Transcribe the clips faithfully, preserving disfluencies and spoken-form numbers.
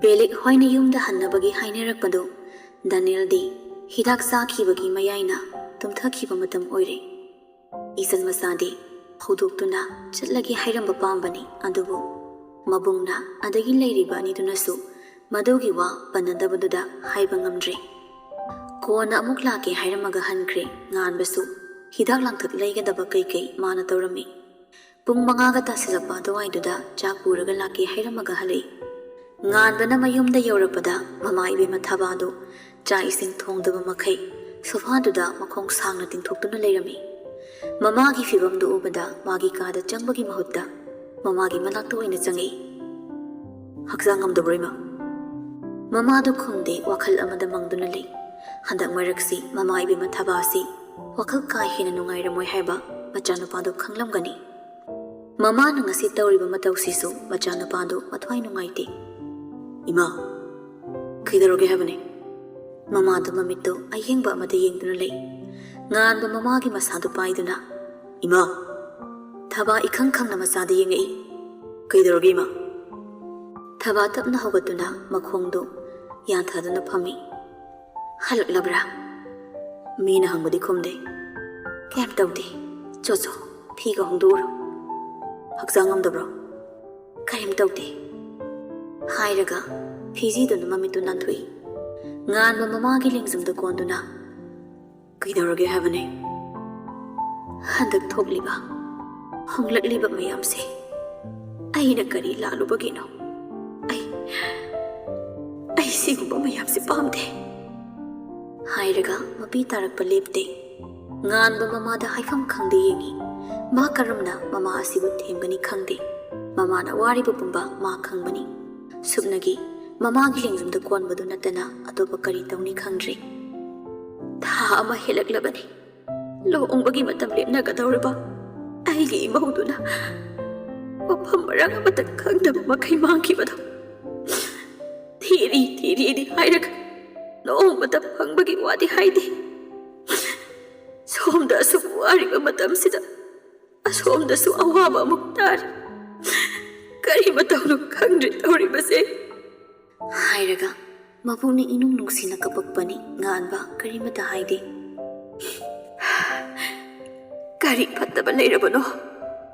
ꯕꯦꯂꯤꯛ ꯍꯣꯏꯅ ꯌꯨꯝꯗ ꯍꯟꯅꯕꯒꯤ ꯍꯥꯏꯅꯔꯛꯄꯗꯨ ꯗꯅꯤꯜꯗꯤ ꯍꯤꯗꯥꯛ ꯆꯥꯈꯤꯕꯒꯤ ꯃꯌꯥꯏꯅ ꯇꯨꯝꯊꯈꯤꯕ ꯃꯇꯝ ꯑꯣꯏꯔꯦ꯫ ꯏꯆꯟ ꯃꯆꯥꯗꯤ ꯍꯧꯗꯣꯛꯇꯨꯅ ꯆꯠꯂꯒꯦ ꯍꯥꯏꯔꯝꯕ ꯄꯥꯝꯕꯅꯤ, ꯑꯗꯨꯕꯨ ꯃꯕꯨꯡꯅ ꯑꯗꯒꯤ ꯂꯩꯔꯤꯕ ꯑꯅꯤꯗꯨꯅꯁꯨ ꯃꯗꯨꯒꯤ ꯋꯥ ꯄꯟꯅꯗꯕꯗꯨꯗ ꯍꯥꯏꯕ ꯉꯝꯗ꯭ꯔꯦ꯫ ꯀꯣꯟꯅ ꯑꯃꯨꯛ ꯂꯥꯛꯀꯦ ꯍꯥꯏꯔꯝꯃꯒ ꯍꯟꯈ꯭ꯔꯦ꯫ ꯉꯥꯟꯕꯁꯨ ꯍꯤꯗꯥꯛ ꯂꯥꯡꯊꯛ ꯂꯩꯒꯗꯕ ꯀꯩꯀꯩ ꯃꯥꯅ ꯇꯧꯔꯝꯃꯤ꯫ ꯄꯨꯡ ꯃꯉꯥꯒ ꯇꯥꯁꯤꯜꯂꯛꯄ ꯑꯗꯨꯋꯥꯏꯗꯨꯗ ꯆꯥꯛ ꯄꯨꯔꯒ ꯂꯥꯛꯀꯦ ꯍꯥꯏꯔꯝꯃꯒ ꯍꯜꯂꯛꯏ꯫ ꯉꯥꯟꯕꯅ ꯃꯌꯨꯝꯗ ꯌꯧꯔꯛꯄꯗ ꯃꯃꯥ ꯏꯕꯦꯝꯃ ꯊꯕꯥꯗꯨ ꯆꯥꯛ ꯏꯁꯤꯡ ꯊꯣꯡꯗꯕ ꯃꯈꯩ ꯁꯣꯐꯥꯗꯨꯗ ꯃꯈꯣꯡ ꯁꯥꯡꯅ ꯇꯤꯡꯊꯣꯛꯇꯨꯅ ꯂꯩꯔꯝꯃꯤ꯫ ꯃꯃꯥꯒꯤ ꯐꯤꯕꯝꯗꯨ ꯎꯕꯗ ꯃꯥꯒꯤ ꯀꯥꯗ ꯆꯪꯕꯒꯤ ꯃꯍꯨꯠꯇ ꯃꯃꯥꯒꯤ ꯃꯅꯥꯛꯇ ꯑꯣꯏꯅ ꯆꯪꯉꯛꯏ꯫ "ꯍꯛꯆꯥꯡ ꯉꯝꯗꯕ꯭ꯔꯣ, ꯏꯃꯥ?" ꯃꯃꯥꯗꯨ ꯈꯨꯝꯗꯦ, ꯋꯥꯈꯜ ꯑꯃꯗ ꯃꯪꯗꯨꯅ ꯂꯩ꯫ ꯍꯟꯗꯛ ꯃꯔꯛꯁꯤ ꯃꯃꯥ ꯏꯕꯦꯝꯃ ꯊꯕꯥꯁꯤ ꯋꯥꯈꯜ ꯀꯥ ꯍꯦꯟꯅ ꯅꯨꯡꯉꯥꯏꯔꯝꯃꯣꯏ ꯍꯥꯏꯕ ꯃꯆꯥꯅꯨꯄꯥꯗꯨ ꯈꯪꯂꯝꯒꯅꯤ꯫ ꯃꯃꯥꯅ ꯉꯁꯤ ꯇꯧꯔꯤꯕ ꯃꯇꯧꯁꯤꯁꯨ ꯃꯆꯥꯅꯨꯄꯥꯗꯨ ꯃꯊ꯭ꯋꯥꯏ ꯅꯨꯡꯉꯥꯏꯇꯦ꯫ "ꯏꯃꯥ, ꯀꯩꯗꯧꯔꯒꯦ ꯍꯥꯏꯕꯅꯦ?" ꯃꯃꯥꯗꯨ ꯃꯃꯤꯠꯇꯨ ꯑꯌꯦꯡꯕ ꯑꯃꯗ ꯌꯦꯡꯗꯨꯅ ꯂꯩ꯫ ꯉꯥꯟꯕ ꯃꯃꯥꯒꯤ ꯃꯁꯥꯗꯨ ꯄꯥꯏꯗꯨꯅ, "ꯏꯃꯥ!" ꯊꯕꯥ ꯏꯈꯪ ꯈꯪꯅ ꯃꯆꯥꯗ ꯌꯦꯡꯉꯛꯏ꯫ "ꯀꯩꯗꯧꯔꯒꯦ, ꯏꯃꯥ?" ꯊꯕꯥ ꯇꯞꯅ ꯍꯧꯒꯠꯇꯨꯅ ꯃꯈꯣꯡꯗꯨ ꯌꯥꯟꯊꯗꯨꯅ ꯐꯝꯃꯤ꯫ "ꯍꯜꯂꯛꯂꯕ꯭ꯔꯥ?" "ꯃꯤꯅ ꯍꯪꯕꯗꯤ ꯈꯨꯝꯗꯦ꯫ ꯀꯩꯝ ꯇꯧꯗꯦ꯫ ꯆꯣ ꯆꯣ, ꯐꯤꯒ ꯍꯣꯡꯗꯣꯛꯎꯔꯣ꯫ ꯍꯛꯆꯥꯡ ꯉꯝꯗꯕ꯭ꯔꯣ?" "ꯀꯔꯤꯝ ꯇꯧꯗꯦ" ꯍꯥꯏꯔꯒ ꯐꯤꯖꯤꯗꯨꯅ ꯃꯃꯤꯠꯇꯨ ꯅꯥꯟꯊꯣꯛꯏ꯫ ꯉꯥꯟꯕ ꯃꯃꯥꯒꯤ ꯂꯦꯡꯖꯨꯝꯗ ꯀꯣꯟꯗꯨꯅ, "ꯀꯩꯗꯧꯔꯒꯦ ꯍꯥꯏꯕꯅꯦ?" "ꯍꯟꯗꯛ ꯊꯣꯛꯂꯤꯕ, ꯍꯣꯡꯂꯛꯂꯤꯕ ꯃꯌꯥꯝꯁꯦ ꯑꯩꯅ ꯀꯔꯤ ꯂꯥꯜꯂꯨꯕꯒꯤꯅꯣ? ꯑꯩ, ꯑꯩ ꯁꯤꯒꯨꯝꯕ ꯃꯌꯥꯝꯁꯦ ꯄꯥꯝꯗꯦ" ꯍꯥꯏꯔꯒ ꯃꯄꯤ ꯇꯥꯔꯛꯄ ꯂꯦꯞꯇꯦ꯫ ꯉꯥꯟꯕ ꯃꯃꯥꯗ ꯍꯥꯏꯐꯝ ꯈꯪꯗꯦ ꯌꯦꯡꯉꯤ꯫ ꯃꯥ ꯀꯔꯝꯅ ꯃꯃꯥ ꯑꯁꯤꯕꯨ ꯊꯦꯝꯒꯅꯤ ꯈꯪꯗꯦ꯫ ꯃꯃꯥꯅ ꯋꯥꯔꯤꯕ ꯄꯨꯝꯕ ꯃꯥ ꯈꯪꯕꯅꯤ꯫ ꯁꯨꯞꯅꯒꯤ ꯃꯃꯥꯒꯤ ꯂꯦꯡꯖꯨꯝꯗ ꯀꯣꯟꯕꯗꯨ ꯅꯠꯇꯅ ꯑꯇꯣꯞꯄ ꯀꯔꯤ ꯇꯧꯅꯤ ꯈꯪꯗ꯭ꯔꯤ꯫ ꯊꯥ ꯑꯃ ꯍꯦꯜꯂꯛꯂꯕꯅꯤ꯫ ꯂꯨꯍꯣꯡꯕꯒꯤ ꯃꯇꯝ ꯂꯦꯞꯅꯒꯗꯧꯔꯕ ꯑꯩꯒꯤ ꯏꯃꯧꯗꯨꯅ ꯃꯐꯝ ꯃꯔꯥꯡ ꯑꯃꯇ ꯈꯪꯗꯕ ꯃꯈꯩ ꯃꯥꯡꯈꯤꯕꯗꯣ꯫ ꯊꯤꯔꯤ ꯊꯤꯔꯤꯗꯤ ꯍꯥꯏꯔꯒ ꯅꯣꯡꯃꯇ ꯐꯪꯕꯒꯤ ꯋꯥꯗꯤ ꯍꯥꯏꯗꯦ꯫ ꯁꯣꯝꯗ ꯑꯁꯨꯛ ꯋꯥꯔꯤꯕ ꯃꯇꯝꯁꯤꯗ ꯑꯁꯣꯝꯗꯁꯨ ꯑꯋꯥꯕ ꯑꯃꯨꯛ ꯇꯥꯔꯤ꯫ ꯀꯔꯤ ꯃꯇꯧꯅꯣ ꯈꯪꯗ꯭ꯔꯦ ꯇꯧꯔꯤꯕꯁꯦ꯫ ꯍꯥꯏꯔꯒ ꯃꯄꯨꯛꯅꯤꯡ ꯏꯅꯨꯡ ꯅꯨꯡꯁꯤꯅ ꯀꯞꯄꯛꯄꯅꯤ꯫ ꯉꯥꯟꯕ ꯀꯔꯤꯃꯠꯇ ꯍꯥꯏꯗꯦ꯫ "ꯀꯔꯤ ꯐꯠꯇꯕ ꯂꯩꯔꯕꯅꯣ?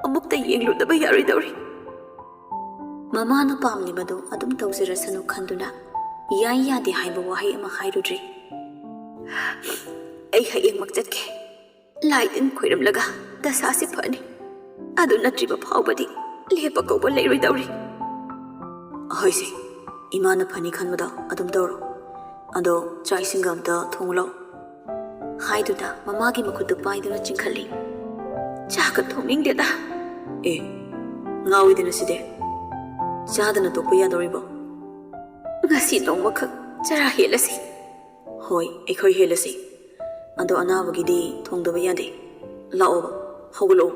ꯑꯃꯨꯛꯇ ꯌꯦꯡꯂꯨꯗꯕ ꯌꯥꯔꯣꯏꯗꯧꯔꯤ꯫" ꯃꯃꯥꯅ ꯄꯥꯝꯂꯤꯕꯗꯨ ꯑꯗꯨꯝ ꯇꯧꯖꯔꯁꯅꯨ ꯈꯟꯗꯨꯅ ꯌꯥꯏ ꯌꯥꯗꯦ ꯍꯥꯏꯕ ꯋꯥꯍꯩ ꯑꯃ ꯍꯥꯏꯔꯨꯗ꯭ꯔꯤ꯫ "ꯑꯩ ꯍꯌꯦꯡꯃꯛ ꯆꯠꯀꯦ꯫ ꯂꯥꯏ ꯇꯤꯟ ꯈꯣꯏꯔꯝꯂꯒ ꯗꯁꯥꯁꯤ ꯐꯅꯤ꯫ ꯑꯗꯨ ꯅꯠꯇ꯭ꯔꯤꯕ ꯐꯥꯎꯕꯗꯤ ꯂꯦꯞꯄ ꯀꯧꯕ ꯂꯩꯔꯣꯏꯗꯧꯔꯤ꯫" "ꯍꯣꯏꯁꯦ, ꯏꯃꯥꯅ ꯐꯅꯤ ꯈꯟꯕꯗꯣ ꯑꯗꯨꯝ ꯇꯧꯔꯣ꯫ ꯑꯗꯣ ꯆꯥꯛ ꯏꯁꯤꯡꯒ ꯑꯝꯇ ꯊꯣꯡꯉꯨ ꯂꯥꯎ꯫" ꯍꯥꯏꯗꯨꯅ ꯃꯃꯥꯒꯤ ꯃꯈꯨꯠꯇꯨ ꯄꯥꯏꯗꯨꯅ ꯆꯤꯡꯈꯠꯂꯤ꯫ "ꯆꯥꯛꯀ ꯊꯣꯡꯅꯤꯡꯗꯦꯗ꯫" "ꯑꯦ, ꯉꯥꯎꯏꯗꯅ ꯁꯤꯗꯤ꯫ ꯆꯥꯗꯅ ꯇꯣꯛꯄ ꯌꯥꯗꯧꯔꯤꯕꯣ?" "ꯉꯁꯤ ꯅꯣꯡꯃꯈꯛ ꯆꯔꯥ ꯍꯦꯜꯂꯁꯤ꯫" "ꯍꯣꯏ, ꯑꯩꯈꯣꯏ ꯍꯦꯜꯂꯁꯤ꯫ ꯑꯗꯣ ꯑꯅꯥꯕꯒꯤꯗꯤ ꯊꯣꯡꯗꯕ ꯌꯥꯗꯦ꯫ ꯂꯥꯛꯑꯣꯕ, ꯍꯧꯒꯠꯂꯛꯑꯣ꯫"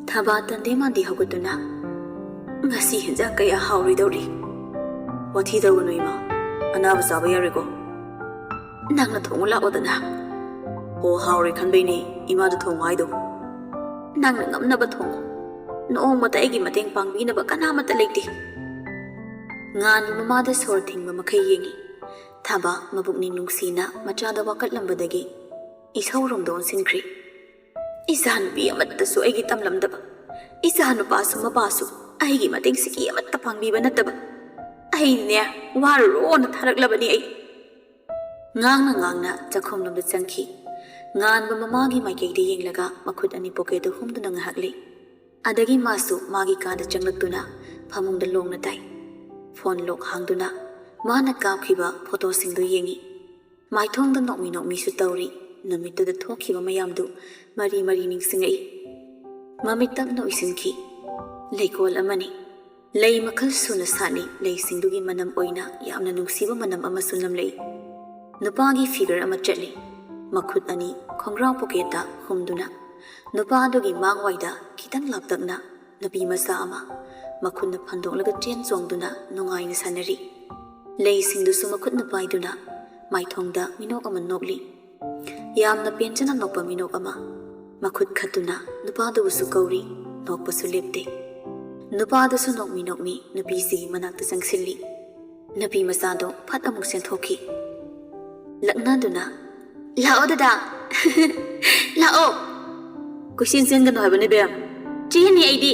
ꯊꯕꯥ ꯇꯟꯗꯦ ꯃꯥꯟꯗꯦ ꯍꯧꯒꯠꯇꯨꯅ, "ꯉꯁꯤ ꯍꯦꯟꯖꯥꯡ ꯀꯌꯥ ꯍꯥꯎꯔꯣꯏꯗꯧꯔꯤ꯫" "ꯋꯥꯊꯤ ꯇꯧꯒꯅꯨ ꯏꯃꯥ, ꯑꯅꯥꯕ ꯆꯥꯕ ꯌꯥꯔꯣꯏꯀꯣ꯫" "ꯅꯪꯅ ꯊꯣꯡꯉꯨ ꯂꯥꯛꯑꯣꯗꯅ꯫" "ꯑꯣ, ꯍꯥꯎꯔꯣꯏ ꯈꯟꯕꯩꯅꯦ ꯏꯃꯥꯗ ꯊꯣꯡꯉꯣ ꯍꯥꯏꯗꯣ꯫" "ꯅꯪꯅ ꯉꯝꯅꯕ ꯊꯣꯡꯉꯨ꯫ ꯅꯣꯡꯃꯇ ꯑꯩꯒꯤ ꯃꯇꯦꯡ ꯄꯥꯡꯕꯤꯅꯕ ꯀꯅꯥꯃꯠꯇ ꯂꯩꯇꯦ꯫" ꯉꯥꯟꯕ ꯃꯃꯥꯗ ꯁꯣꯔ ꯊꯤꯡꯕ ꯃꯈꯩ ꯌꯦꯡꯉꯤ꯫ ꯊꯕꯥ ꯃꯄꯨꯛꯅꯤꯡ ꯅꯨꯡꯁꯤꯅ ꯃꯆꯥꯗ ꯋꯥꯀꯠꯂꯝꯕꯗꯒꯤ ꯏꯁꯧꯔꯣꯝꯗ ꯑꯣꯟꯁꯤꯟꯈ꯭ꯔꯤ꯫ "ꯏꯆꯥꯅꯨꯄꯤ ꯑꯃꯠꯇꯁꯨ ꯑꯩꯒꯤ ꯇꯝꯂꯝꯗꯕ, ꯏꯆꯥꯅꯨꯄꯥꯁꯨ ꯃꯄꯥꯁꯨ ꯑꯩꯒꯤ ꯃꯇꯦꯡ ꯁꯤꯀꯤ ꯑꯃꯠꯇ ꯄꯥꯡꯕꯤꯕ ꯅꯠꯇꯕ, ꯑꯩꯅꯦ ꯋꯥꯔꯨꯔꯣꯅ ꯊꯥꯔꯛꯂꯕꯅꯤ ꯑꯩ꯫" ꯉꯥꯡꯅ ꯉꯥꯡꯅ ꯆꯥꯛꯈꯨꯝꯂꯣꯝꯗ ꯆꯪꯈꯤ꯫ ꯉꯥꯟꯕ ꯃꯃꯥꯒꯤ ꯃꯥꯏꯀꯩꯗ ꯌꯦꯡꯂꯒ ꯃꯈꯨꯠ ꯑꯅꯤ ꯄꯣꯀꯦꯠꯇ ꯍꯨꯝꯗꯨꯅ ꯉꯥꯏꯍꯥꯛ ꯂꯩ꯫ ꯑꯗꯒꯤ ꯃꯥꯁꯨ ꯃꯥꯒꯤ ꯀꯥꯗ ꯆꯪꯂꯛꯇꯨꯅ ꯐꯃꯨꯡꯗ ꯂꯣꯡꯅ ꯇꯥꯏ꯫ ꯐꯣꯟ ꯂꯣꯛ ꯍꯥꯡꯗꯨꯅ ꯃꯥꯅ ꯀꯥꯞꯈꯤꯕ ꯐꯣꯇꯣꯁꯤꯡꯗꯨ ꯌꯦꯡꯉꯤ꯫ ꯃꯥꯏꯊꯣꯡꯗ ꯅꯣꯛꯃꯤ ꯅꯣꯛꯃꯤꯁꯨ ꯇꯧꯔꯤ꯫ ꯅꯨꯃꯤꯠꯇꯨꯗ ꯊꯣꯛꯈꯤꯕ ꯃꯌꯥꯝꯗꯨ ꯃꯔꯤ ꯃꯔꯤ ꯅꯤꯡꯁꯤꯡꯉꯛꯏ꯫ ꯃꯃꯤꯠ ꯇꯞꯅ ꯎꯏꯁꯤꯟꯈꯤ꯫ ꯂꯩꯀꯣꯜ ꯑꯃꯅꯤ꯫ ꯂꯩ ꯃꯈꯜ ꯁꯨꯅ ꯁꯥꯠꯂꯤ꯫ ꯂꯩꯁꯤꯡꯗꯨꯒꯤ ꯃꯅꯝ ꯑꯣꯏꯅ ꯌꯥꯝꯅ ꯅꯨꯡꯁꯤꯕ ꯃꯅꯝ ꯑꯃꯁꯨ ꯅꯝꯂꯛꯏ꯫ ꯅꯨꯄꯥꯒꯤ ꯐꯤꯒꯔ ꯑꯃ ꯆꯠꯂꯤ꯫ ꯃꯈꯨꯠ ꯑꯅꯤ ꯈꯣꯡꯒ꯭ꯔꯥꯎ ꯄꯣꯀꯦꯠꯇ ꯍꯨꯝꯗꯨꯅ ꯅꯨꯄꯥꯗꯨꯒꯤ ꯃꯥꯡꯋꯥꯏꯗ ꯈꯤꯇꯪ ꯂꯥꯞꯇꯛꯅ ꯅꯨꯄꯤ ꯃꯆꯥ ꯑꯃ ꯃꯈꯨꯠꯅ ꯐꯟꯗꯣꯛꯂꯒ ꯆꯦꯟ ꯆꯣꯡꯗꯨꯅ ꯅꯨꯡꯉꯥꯏꯅ ꯁꯥꯟꯅꯔꯤ꯫ ꯂꯩꯁꯤꯡꯗꯨꯁꯨ ꯃꯈꯨꯠꯅ ꯄꯥꯏꯗꯨꯅ ꯃꯥꯏꯊꯣꯡꯗ ꯃꯤꯅꯣꯛ ꯑꯃ ꯅꯣꯛꯂꯤ꯫ ꯌꯥꯝꯅ ꯄꯦꯟꯖꯅ ꯅꯣꯛꯄ ꯃꯤꯅꯣꯛ ꯑꯃ꯫ ꯃꯈꯨꯠ ꯈꯠꯇꯨꯅ ꯅꯨꯄꯥꯗꯨꯕꯨꯁꯨ ꯀꯧꯔꯤ꯫ ꯅꯣꯛꯄꯁꯨ ꯂꯦꯞꯇꯦ꯫ ꯅꯨꯄꯥꯗꯨꯁꯨ ꯅꯣꯛꯃꯤ ꯅꯣꯛꯃꯤ ꯅꯨꯄꯤꯁꯤꯒꯤ ꯃꯅꯥꯛꯇ ꯆꯪꯁꯤꯜꯂꯤ꯫ ꯅꯨꯄꯤ ꯃꯆꯥꯗꯣ ꯐꯠ ꯑꯃꯨꯛ ꯆꯦꯟꯊꯣꯛꯈꯤ꯫ ꯂꯛꯅꯗꯨꯅ, "ꯂꯥꯛꯑꯣ ꯗꯗꯥ, ꯂꯥꯛꯑꯣ꯫ ꯀꯣꯏꯆꯦꯟ ꯆꯦꯟꯒꯅꯨ ꯍꯥꯏꯕꯅꯦ ꯕꯦꯝ, ꯆꯦꯟꯅꯤ ꯑꯩꯗꯤ"